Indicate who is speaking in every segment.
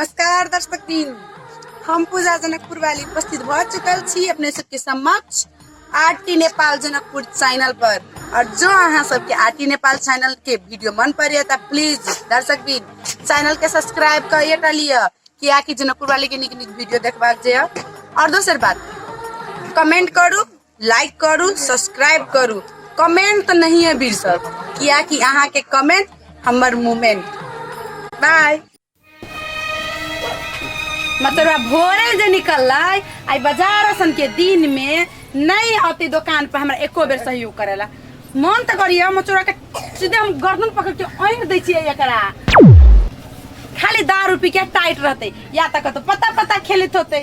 Speaker 1: नमस्कार दर्शक बिन, हम पूजा जनकपुर वाली उपस्थित भ चुकल छी अपने सबके समक्ष आरटी नेपाल जनकपुर चैनल पर। और जो अहाँ सबके आरटी नेपाल चैनल के वीडियो मन पड़े त प्लीज दर्शक बिन चैनल के सब्सक्राइब कर लिअ, कियाकि जनकपुर वाली के नीक नीक वीडियो देखबाक जे। और दोसर बात, कमेंट करू, लाइक करू, सब्सक्राइब करू। कमेंट तऽ नहीं है वीर सब, कियाकि अहाँ के कमेंट हमर मूवमेंट। बाय। मतलब भोरे जे निकललै आई बाजार असन के दिन में नहीं आते दुकान पर हमरा एको बेर सहयोग करेला मन तऽ करिए मचोरा के सीधे हम गर्दन पकड़ के ऐंठ दै छियै एकरा। खाली दारू पी के टाइट रहते या तक तो पता पता खेलित होते।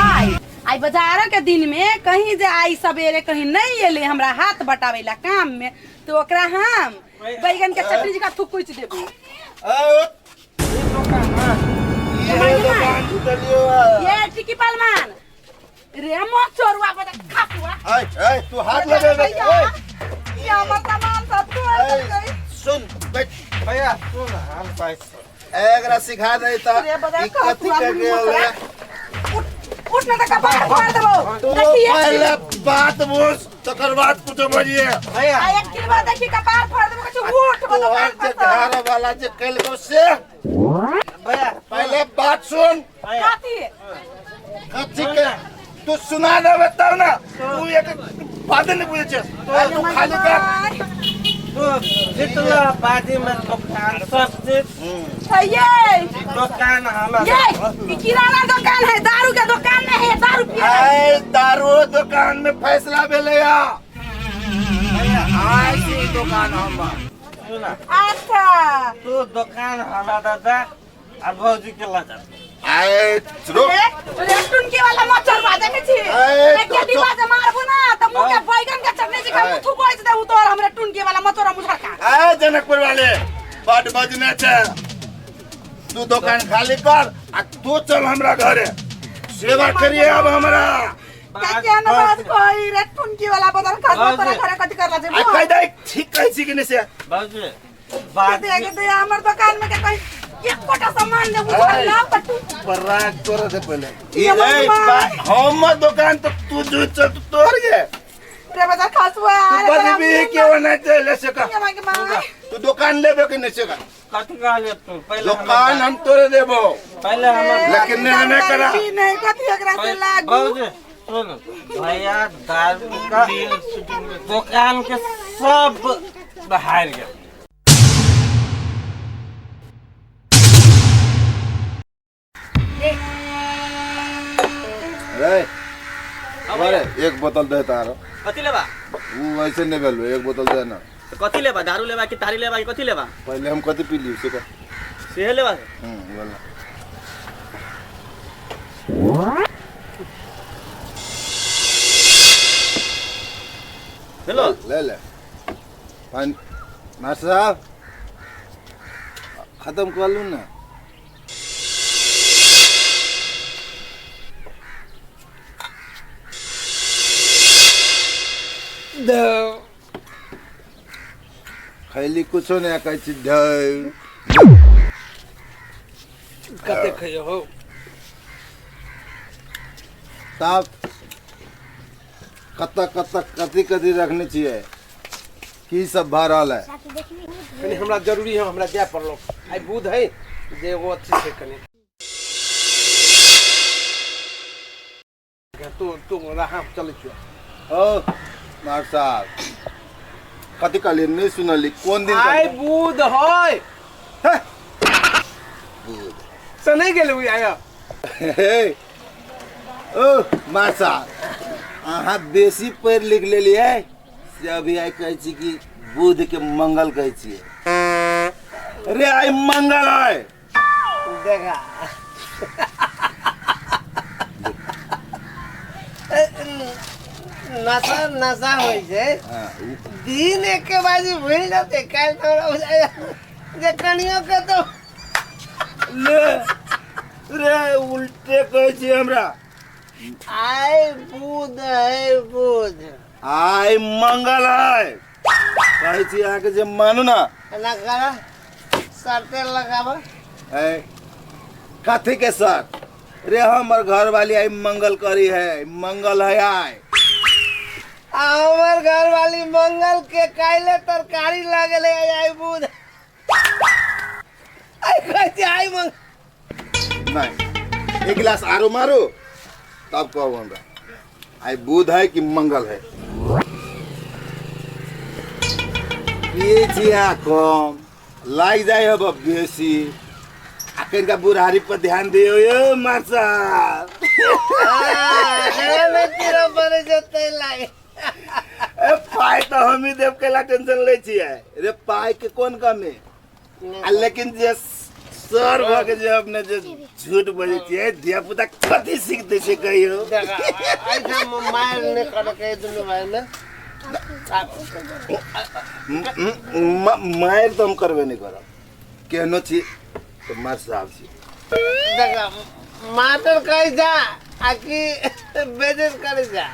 Speaker 1: आई आई बाजार के दिन में कहीं जे आई सवेरे कहीं नहीं एले हमरा हाथ बटावे ला काम में, तो ओकरा हम बैगन के चटनी जका थुकुच देबो। ये टिकी पलमान रे मो चोरवा बता खापुआ।
Speaker 2: ऐ ऐ तू हाथ लगे
Speaker 1: ये हमर सामान सब तोड़ देलकै।
Speaker 2: सुन बैठ
Speaker 3: भैया सुन, हम पैसा
Speaker 2: एकरा सिखा दे त
Speaker 1: रे बता
Speaker 2: ई कथी
Speaker 1: खापुआ
Speaker 2: कर गेल।
Speaker 1: उठ उठ ना त कपार फाड़ देबो।
Speaker 2: तू
Speaker 1: देखिए
Speaker 2: पहले बात बुझ तकर बाद कुछो बजिए।
Speaker 3: भैया
Speaker 1: आ एक किलो देखी कपार फाड़ देबो कछु उठ बता
Speaker 2: तोहर जे घर वाला जे कल से
Speaker 3: भैया
Speaker 2: पहले बात सुन।
Speaker 1: कथी
Speaker 2: कथी के तू सुना देबे तब ना, तू एक बात नहीं बुझे छे, तू खाली कर।
Speaker 3: तू जितना बाजी में दुकान सब चीज
Speaker 1: ये
Speaker 3: दुकान हमारा
Speaker 1: ये किराना दुकान है, दारू के दुकान नहीं है, दारू पिए।
Speaker 2: आए दारू दुकान में फैसला भेलै या आइ से दुकान हमर।
Speaker 3: सुना
Speaker 1: अच्छा
Speaker 3: तू दुकान हमारा दादा और भौजी के लगा
Speaker 2: आए रुक
Speaker 1: रे टुनके वाला मचर बा देखे छी
Speaker 2: ए,
Speaker 1: एक के डिब्बा जे मारबो ना त मुंह के बैगन के चटनी जी का
Speaker 2: ए।
Speaker 1: मुथु कोइ दे उतोर हमरे टुनके वाला मचर मुझरका।
Speaker 2: आए जनकपुर वाले बड बजने छे, तू दुकान खाली कर आ तू चल हमरा घरे सेवा करिए अब हमरा।
Speaker 1: का क्या न बात कोई रे टुनके वाला बदल खा तोरा घरे कथि करला जे
Speaker 2: आ कह दे ठीक कहै छी कि नहीं से
Speaker 3: भौजी
Speaker 1: दे
Speaker 3: बाजी
Speaker 1: दे हमर दुकान में के कहीं एकोटा सामान ने उठल ना पटू
Speaker 2: पराग तोरा दे पहले
Speaker 1: ये
Speaker 2: ए हमर दुकान तो तू जो चल तू तोड़ गे
Speaker 1: रे बदल खासुआ
Speaker 2: तू बजबी के ओना चले से का
Speaker 1: ये मांगे मांगे
Speaker 2: तू दुकान लेबे कि नहीं से का
Speaker 3: कथी कहलिए तू पहले
Speaker 2: दुकान हम तोरे देबो
Speaker 3: पहले हमर
Speaker 2: लेकिन नहीं नहीं करा
Speaker 1: नहीं कथि एकरा से लागू।
Speaker 3: भौजी सुन भैया दारू का दुकान के सब हार गए।
Speaker 2: रे अरे एक बोतल दे तारो।
Speaker 4: कथी लेबा?
Speaker 2: ऊ ऐसे नहीं भेलो, एक बोतल दे ना।
Speaker 4: तो कथी लेबा, दारू लेबा कि तारी लेबा कि कथी लेबा?
Speaker 2: पहले हम कथी पी लियो से का
Speaker 4: सेहे लेबा।
Speaker 2: बोला
Speaker 4: हेलो
Speaker 2: ले ले पानी मास्टर साहब खत्म कर लू ना। खैली कुछो नहीं कहै छी धै
Speaker 5: कते खैयो हो
Speaker 2: तब कत कत कथी कथी रखने छियै की सब भऽ रहल है?
Speaker 5: कनी हमरा जरूरी है, हमरा जाय पड़लो। आई बुध है जे एगो अथी छै कनी तू तू रहा चलै छियो।
Speaker 2: ओ मार साहब कथी कहलियै नहीं सुनली, कोन दिन
Speaker 5: आई बुध है
Speaker 2: हे, बुध
Speaker 5: से नहीं गेलै आया।
Speaker 2: हे ओ मार साहब अहाँ बेसी पढ़ि लिख लेलियै से अभी आइ कहै छी कि बुध के मंगल कहै छियै। रे आइ मंगल है।
Speaker 3: देखा नशा नशा होइ छै दिन एके बाजी भूलि जेतै काल्हि तोरा बुझाइ जे कनियो के तो
Speaker 2: ले रे उल्टे कहै छी हमरा।
Speaker 3: आइ बुध है बुध
Speaker 2: आइ मंगल है कहै छी अहाँके जे मानू ना
Speaker 3: एना कर सरते लगाब।
Speaker 2: ए कथी के सर रे हमर घर वाली आई मंगल करी है मंगल है आय
Speaker 3: आ हमर घर वाली मंगल के काइले तरकारी लागले आई बुध आई कहै छै आई मंग
Speaker 2: नहीं एक गिलास आरो मारो तब कहू हमरा आई बुध है कि मंगल है पिए छी अहाँ कम लागि जाइ अब बेसी आ कनिका बुढ़ारी पर ध्यान दियौ यौ मास्टर ए पाइ तऽ हमही देब कैला टेंशन लै छियै रे पाइ के कोन कमी आ लेकिन जे सर भऽ के जे अपने जे झूठ बजै छियै धिया पुता कथी सीख दै छै कहियो
Speaker 3: एहिठाम मारि नहि करके दुनू भाई में
Speaker 2: मारि तऽ हम करबे नहि करब केहनो छी तऽ मार साहब छी
Speaker 3: देख माटर कहै जा आ कि बेजत करै जा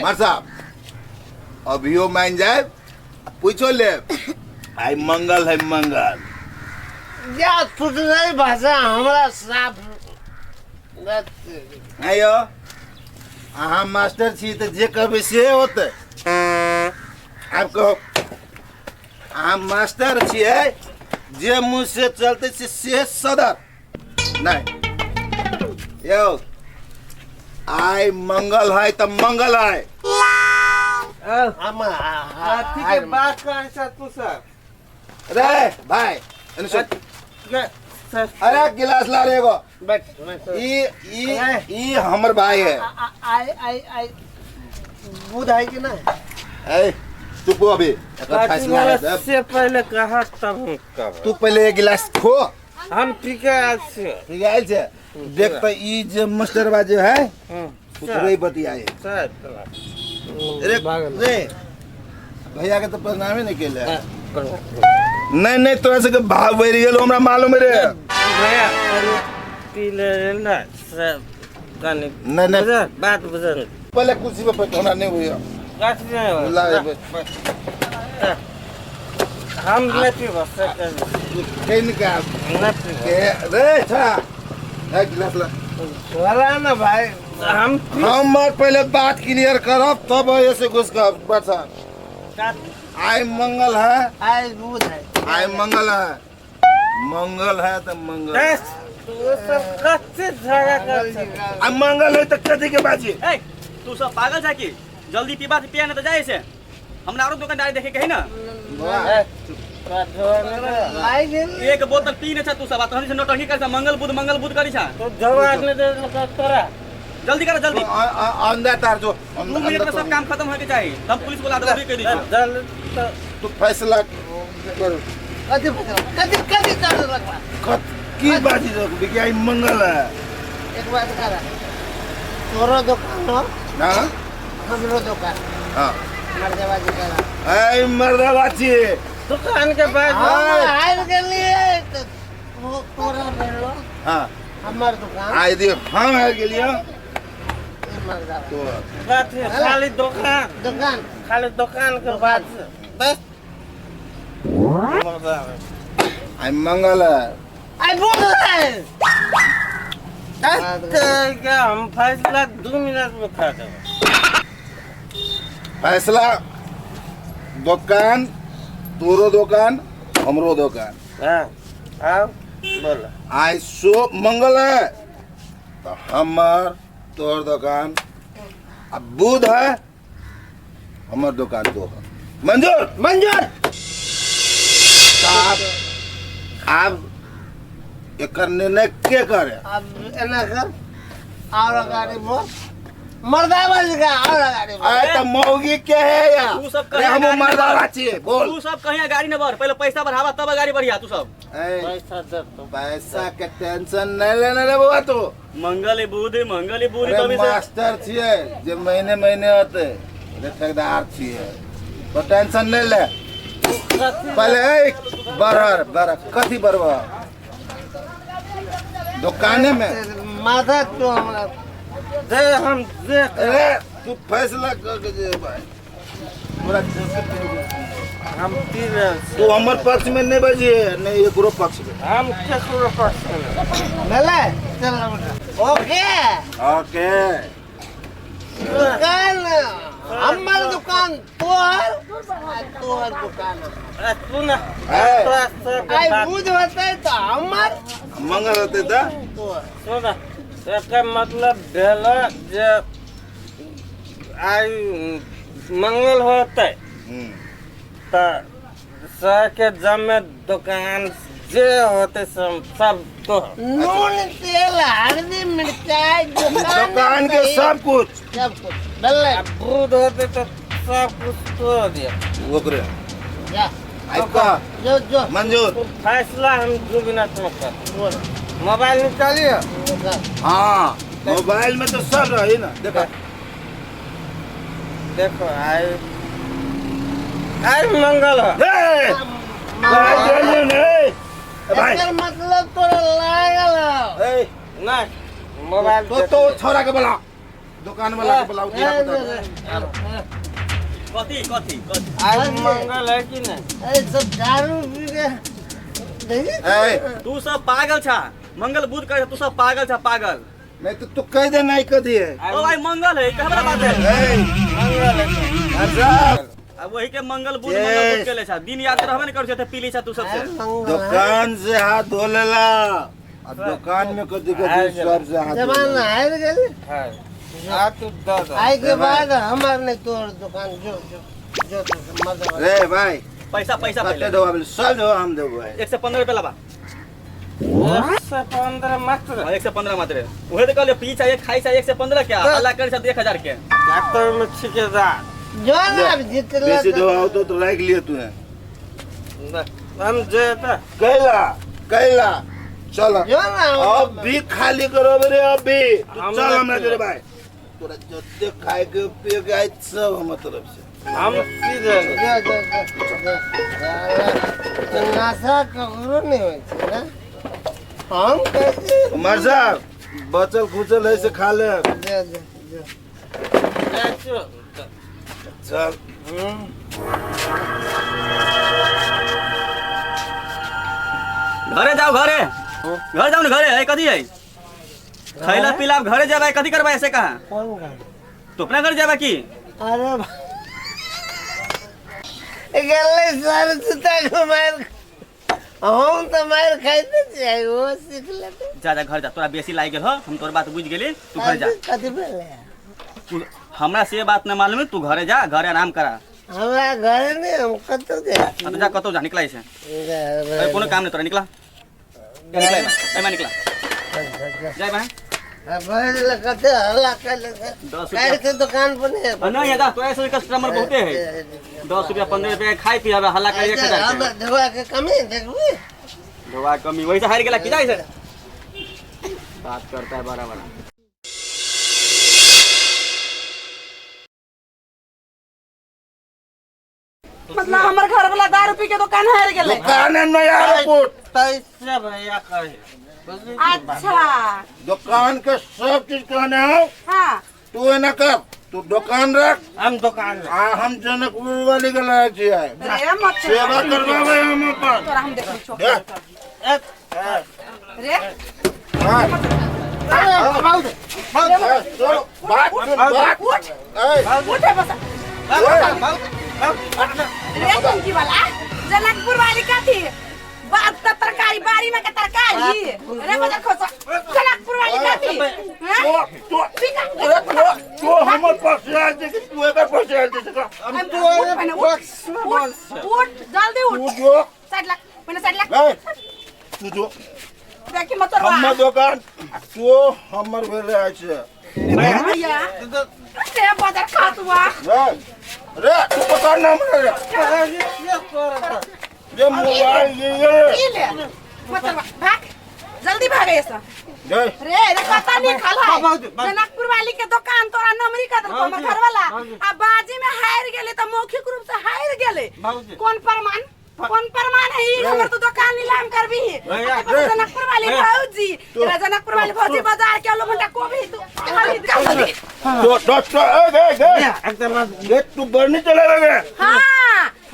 Speaker 2: मार साहब अभियो मान जाए पूछो लेब आई मंगल है मंगल
Speaker 3: जा फुटलै भाषा हमरा साफ
Speaker 2: आइयो अहाँ मास्टर छी तऽ जे कहबै से होतै आब कहो अहाँ मास्टर छियै जे मुँह से चलतै से से सदर नहि यौ आइ मंगल है तऽ मंगल है
Speaker 5: अथी के बात करै छ तू सब
Speaker 2: रे भाई एने सुन अरे गिलास ला रे एगो
Speaker 3: बैठ
Speaker 2: ई ई ई हमर भाई है
Speaker 3: आई आई आई बुध है कि ना
Speaker 2: ए चुप हो अभी एकर फैसला है तब।
Speaker 5: से पहले कहा तब हम कहब
Speaker 2: तू पहले एक गिलास खो
Speaker 5: हम पी के आयल छियै
Speaker 2: ठीक आयल छै देख तऽ ई जे मास्टरबा जे है ओकरे बतियाए अरे रे भैया के तो प्रणामे नहीं केले नहीं नहीं तोरा सबके भाव बढ़ि गेल हमरा मालूम रे
Speaker 5: भैया पी ले ना से कनी
Speaker 2: नहीं नहीं
Speaker 5: बुझल बात बुझल
Speaker 2: पहले कुर्सी पे बैठ हमरा नहीं हुई
Speaker 5: गाछ नहीं
Speaker 2: ला
Speaker 5: हम नहीं पीबो से
Speaker 2: कहीं का
Speaker 5: नहीं पीबो
Speaker 2: के रे छा एक गिलास ला
Speaker 3: बोला ना भाई
Speaker 5: हम
Speaker 2: हमर पहले बात क्लियर करब तब ऐसे घुस कर बच्चा आई मंगल है
Speaker 3: आई बुध है
Speaker 2: आई मंगल है मंगल है तो मंगल है।
Speaker 5: तू सब कच्चे झगड़ा कर छै
Speaker 2: आ मंगल है तो कथी के बाजी
Speaker 4: ए तू सब पागल छा की जल्दी पीबा से पिया ना तो जाए से हमरा आरो दुकानदारी देखे के है ना
Speaker 3: आई गेल
Speaker 4: एक बोतल पी ने छा तू सब आ तहन से नौटंकी कर छा मंगल बुध मंगल बुध करी छा
Speaker 5: तू जवाब नहीं दे तोरा
Speaker 4: जल्दी कर जल्दी
Speaker 2: अंदर तार जो
Speaker 4: 2 मिनट में सब काम खत्म होके चाहिए हम पुलिस बुला देबो कह दी
Speaker 5: जल्दी
Speaker 2: तू फैसला कर
Speaker 3: कथी कथी कथी चार्ज लगवा
Speaker 2: कत की बाजी रखबी कि आई मंगल है
Speaker 3: एक बात कर तोरो दुकान हो
Speaker 2: हां
Speaker 3: हमरो दुकान
Speaker 2: हां
Speaker 3: मर्दाबाजी कर
Speaker 2: आई मर्दाबाजी
Speaker 5: दुकान के बाद
Speaker 3: हम हार गेलिए तो तोरा भेलो
Speaker 2: हां
Speaker 3: हमर दुकान
Speaker 2: आई दियो हम हार गेलियो
Speaker 3: मर्दाबाजी
Speaker 2: तो
Speaker 5: बात है खाली दुकान
Speaker 3: दुकान
Speaker 5: खाली दुकान के बात बस
Speaker 2: आई मंगल है
Speaker 3: आई बुध है
Speaker 5: हम फैसला 2 मिनट में कर देब
Speaker 2: फैसला दुकान तोरो दुकान हमरो दुकान
Speaker 5: हाँ आओ बोलो
Speaker 2: आई सो मंगल है तो हमर तोर दुकान आ बुध है हमर दुकान तो मंजूर
Speaker 3: मंजूर
Speaker 2: आप आब एकर निर्णय के करे
Speaker 3: अब एना कर और अगाडि बोल मर्दाबाजी का और अगाडि बोल
Speaker 2: अरे तो मौगी के है या
Speaker 4: तू सब
Speaker 2: अरे
Speaker 4: कहे
Speaker 2: हम
Speaker 4: गाड़ी
Speaker 2: मर्दावा छिए बोल
Speaker 4: तू सब कहीं गाड़ी न बढ़ पहले पैसा बढ़ावा तब गाड़ी बढ़िया तू सब
Speaker 2: ए,
Speaker 5: पैसा दे तो
Speaker 2: पैसा के टेंशन नहीं लेने रे बउआ तू
Speaker 4: मंगल बुध मंगल बुध
Speaker 2: अरे
Speaker 4: तभी से
Speaker 2: मास्टर छिए जे महीने महीने होते रे ठेकेदार छिए तो टेंशन नहीं ले पहले ए, बरहर बरहर कथी बरबा दुकाने में
Speaker 3: माथा तो हमरा
Speaker 5: दे हम दे
Speaker 2: अरे तू फैसला कर के जे भाई पूरा जैकेट पहन के।
Speaker 3: हम पी रहल छी।
Speaker 2: तू हमर पक्ष में नहीं बजिए, नहीं एकरो पक्ष में।
Speaker 3: हम केकरो पक्ष में भेलै? चल ओके
Speaker 2: ओके।
Speaker 3: दुकान हमर दुकान तोहर आ तोहर दुकान। सुन, तोरा सबके आइ बात बुझ होतै तऽ हमर
Speaker 2: मंगल होतै तऽ
Speaker 3: तोहर। सुन, एकर मतलब भेल जे आइ मंगल होतै तऽ सके जमे दुकान जे होतै सब सब तोहर। नून तेल हल्दी मिरचाई
Speaker 2: दुकान के सब कुछ,
Speaker 3: सब कुछ भेलै। आ बुध होतै तऽ सब कुछ तोड़ दिया
Speaker 2: ओकरे।
Speaker 3: जा
Speaker 2: आइ कह
Speaker 3: जो जो
Speaker 2: मंजूर।
Speaker 3: फैसला हम 2 मिनट में कर। बोल। मोबाइल निकालियो।
Speaker 2: हाँ मोबाइल में तो सब रही ना। देखा
Speaker 3: देखो आई आई मंगल है।
Speaker 2: ए, भाई, भाई।
Speaker 3: एकर मतलब तोरा लागल हौ।
Speaker 2: ए,
Speaker 3: नहीं मोबाइल
Speaker 2: तो तो छोरा के बोला, दुकान वाला के बोलाओ।
Speaker 4: कथी कथी कथी
Speaker 3: आज मंगल है कि नहीं? अरे सब दारू पी के
Speaker 2: ए,
Speaker 4: तू सब पागल छा। मंगल बुध कहे तू सब पागल छा, पागल।
Speaker 2: नहीं तो तू कह दे नहीं कह दिए।
Speaker 4: ओ भाई मंगल है, हमरा बात है।
Speaker 2: ए,
Speaker 3: मंगल है।
Speaker 2: अच्छा
Speaker 4: अब वही के मंगल बुध मंगल बुध के ले छा। दिन याद रहबे न कर छे त पी ली छा तू सबसे।
Speaker 2: दुकान से हाथ धो लेला आ दुकान में कथी कथी सब से हाथ
Speaker 3: जवान हार गेल। हां आ तू द दे। आई के बाद हमर नहीं तोर दुकान जो जो जो मत
Speaker 2: रे भाई।
Speaker 4: पैसा पैसा
Speaker 2: पहले दो, अब सब दो हम देबो भाई।
Speaker 4: 115 रुपया लाबा।
Speaker 3: 115 मात्र।
Speaker 4: 115 मात्र। उहे त कहलियो पी चाहिए खाई चाहिए 115 क्या हल्ला कर छा 1000 के।
Speaker 3: डॉक्टर में छिके जा जो ना जीतला
Speaker 2: बेसी दो आओ तो राख लिए तू है।
Speaker 3: हम जे त
Speaker 2: कैला कैला चल
Speaker 3: जो ना
Speaker 2: अब भी खाली करो रे, अब भी तू चल हमरा जोरे भाई। तोरा जते खाए के पिए के आइ सब हमर तरफ से।
Speaker 3: हम पी दे जा जा जा नशा ककरो नहीं होइ छै ना। हम कैसे
Speaker 2: उमर साहब बचल खुचल है से खा ले।
Speaker 3: जा जा जा
Speaker 2: चल।
Speaker 4: घरे जाओ, घरे घर जाओ ना, घरे है कथी है खैला पीला घरे जाबे कथी करबा ऐसे कहां?
Speaker 3: कौन घर?
Speaker 4: तो अपना घर जाबा की?
Speaker 3: अरे गेलै सर जूता के मार हम तो मार खाइते छियै, ओ सीख लेते।
Speaker 4: जा जा घर जा, तोरा बेसी लागि गेल हो, हम तोर बात बुझि गेली, तू घर जा।
Speaker 3: कथी भेलै?
Speaker 4: हमरा से बात न मालूम है, तू घरे जा, घरे आराम करा।
Speaker 3: हमरा घरे नहीं, हम कतौ जाय।
Speaker 4: तो जा कतौ जा, निकला ऐसे। अरे कोनो काम नहीं तोरा, निकला निकला एमा निकला जाय बा।
Speaker 3: कते हल्ला कैले के दुकान पर नहीं
Speaker 4: नहीं जा, तोरा ऐसे कस्टमर बहुते है। 10 रुपया 15 रुपया खाई पी हल्ला कर 1000
Speaker 3: के। धोआ के कमी देखबी,
Speaker 4: धोआ कमी वही से हार गेला की जाय से बात करता है बड़ा बड़ा।
Speaker 1: मतलब हमर घर वाला दारू पी के दुकान हार गेलै।
Speaker 2: दुकान है नया रिपोर्ट
Speaker 3: तैसे भैया कहे।
Speaker 1: अच्छा
Speaker 2: दुकान के सब चीज कहने हो।
Speaker 1: हाँ
Speaker 2: तू एना कर, तू दुकान रख,
Speaker 3: हम दुकान
Speaker 2: आ हम जनकपुर वाली के लाए छियै।
Speaker 1: रे मत
Speaker 2: सेवा करवावे हम अपन।
Speaker 1: तोरा हम देखै छौ रे।
Speaker 2: हां बात बात
Speaker 1: उठ उठ बस रे टंकी वाला जनकपुर वाली कथी बात त तरकारी बारी में के तरकारी रे बजा खोसा जनकपुर वाली कथी।
Speaker 2: तो तो हमर पास आयल छै कि तू एकर पास आयल छै?
Speaker 1: हम तो उठ जल्दी उठ,
Speaker 2: तू जो
Speaker 1: साइड लग, पहले साइड लग,
Speaker 2: तू जो
Speaker 1: देखि मत तोरा
Speaker 2: हमर दुकान तो हमर भेल आयल छै
Speaker 1: भैया रे बजा खातुआ
Speaker 2: रे तू पकड़ ना हमरा रे ये मोबाइल ये
Speaker 1: ले मतलब भाग जल्दी भाग ऐसा रे रे पता नहीं खाला जनकपुर वाली के दुकान तोरा नमरी का देलको हमर घर वाला आ बाजी में हार गेले त मौखिक रूप से हार गेले। कौन प्रमाण, कौन प्रमाण है ई हमर तो दुकान नीलाम करबी। जनकपुर वाली भौजी रे, जनकपुर वाली भौजी बाजार के आलू भंटा कोबी तू
Speaker 2: तो डॉक्टर ए ए ए एकदम ये तू बरनी चला रे।
Speaker 1: हां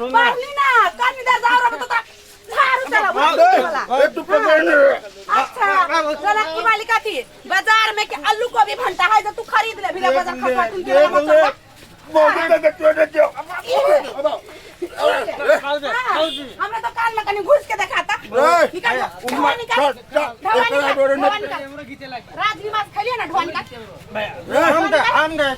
Speaker 1: पढ़ली ना कनी देर जाओ रे तो तोरा झाड़ू चला वाला।
Speaker 2: ए, तू पकड़ ले।
Speaker 1: अच्छा, जनकपुर वाली कथी बाजार में के आलू गोभी भंटा है जो तू खरीद ले भी बाजार खा तुम के
Speaker 2: देख ले, बहुत तक चोट दियो।
Speaker 1: हमरा दुकान में कनी घुस के देखाता।
Speaker 2: ए,
Speaker 1: निकाल ढोआ, निकाल
Speaker 2: चल, चल,
Speaker 1: ढोआ,
Speaker 2: एकरा
Speaker 1: निकाल
Speaker 2: डोरे
Speaker 1: ढोआ
Speaker 2: न-
Speaker 1: निकाल। राजनिवास खैलिए ना, ढोआ निकाल।
Speaker 3: हम दे, हम दे।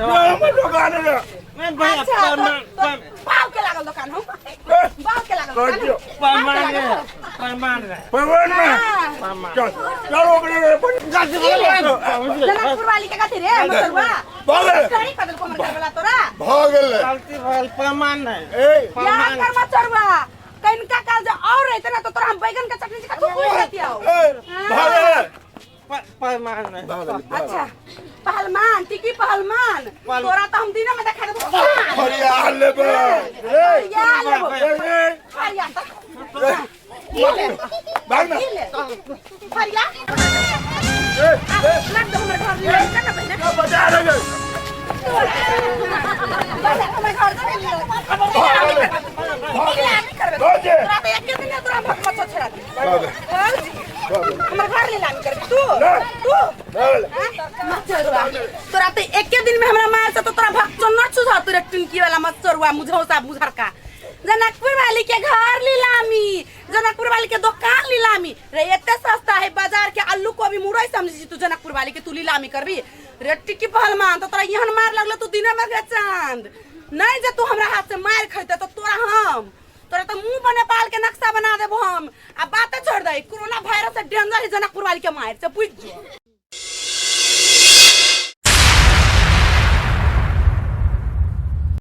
Speaker 2: हमर दुकान रे।
Speaker 3: मैं भैया
Speaker 1: अच्छा,
Speaker 3: प्रमाण
Speaker 1: तो बाव के लागल दुकान हो, बाव के लागल
Speaker 2: कर
Speaker 1: दुकान
Speaker 2: दियो।
Speaker 1: हो। बाव के
Speaker 3: प्रमाण
Speaker 1: लागल
Speaker 3: रे,
Speaker 1: हो।
Speaker 3: प्रमाण रे।
Speaker 2: भगवान में
Speaker 1: हाँ।
Speaker 2: चल चल ओकरे रे।
Speaker 1: जनकपुर वाली के कथी रे मतलबा
Speaker 2: भऽ गेल।
Speaker 1: सही कदल को मर वाला तोरा
Speaker 2: भऽ गेलै।
Speaker 3: गलती भइल, प्रमाण है।
Speaker 2: ए,
Speaker 1: यार कर मचरवा कनिका काल जो और रहते ना तो तोरा हम बैगन के चटनी का तू पूछ देती आओ।
Speaker 2: ए, भऽ गेलै।
Speaker 3: प्रमाण है।
Speaker 2: भऽ गेलै, भऽ
Speaker 1: अच्छा पहलवान टिकी पहलवान, तोरा तो हम दिना में देखा देबो।
Speaker 2: फरियाद लेबै।
Speaker 1: फरिया लेबो।
Speaker 2: ए,
Speaker 1: फरिया त ई ले।
Speaker 2: भाग ना।
Speaker 1: ई ले फरिया।
Speaker 2: ए, ए,
Speaker 1: लग दो हमर घर ले ना बहने।
Speaker 2: बजा रे।
Speaker 1: बजा हमर घर दे ले।
Speaker 2: भऽ गेल।
Speaker 1: तोरा तो एक दिन तोरा भक मत छोड़ा दे।
Speaker 2: भऽ गेल।
Speaker 1: हमर घर लीलामी करबी तू? तू
Speaker 2: भऽ गेलै।
Speaker 1: मचरुआ तोरा तो एके दिन में हमरा मार से तो तोरा भक चन्नर छुझा तोरे टुनकी वाला मचरुआ मुझौसा मुझरका। जनकपुर वाली के घर लीलामी, जनकपुर वाली के दुकान लीलामी रे। एते सस्ता है बाजार के आलू कोबी मुरई समझी तू जनकपुर वाली के तू लीलामी करबी रे टिकी पहलवान? तो तोरा एहन मार लगलो तू दिने में चांद नहीं जे तू हमरा हाथ से मार खैते तो तोरा हम तोरा तो मुंह पर नेपाल के नक्शा बना देबो हम। आ बाते छोड़ दे, कोरोना वायरस से डेंजर है जनकपुर वाली के मार से, बुझ जो।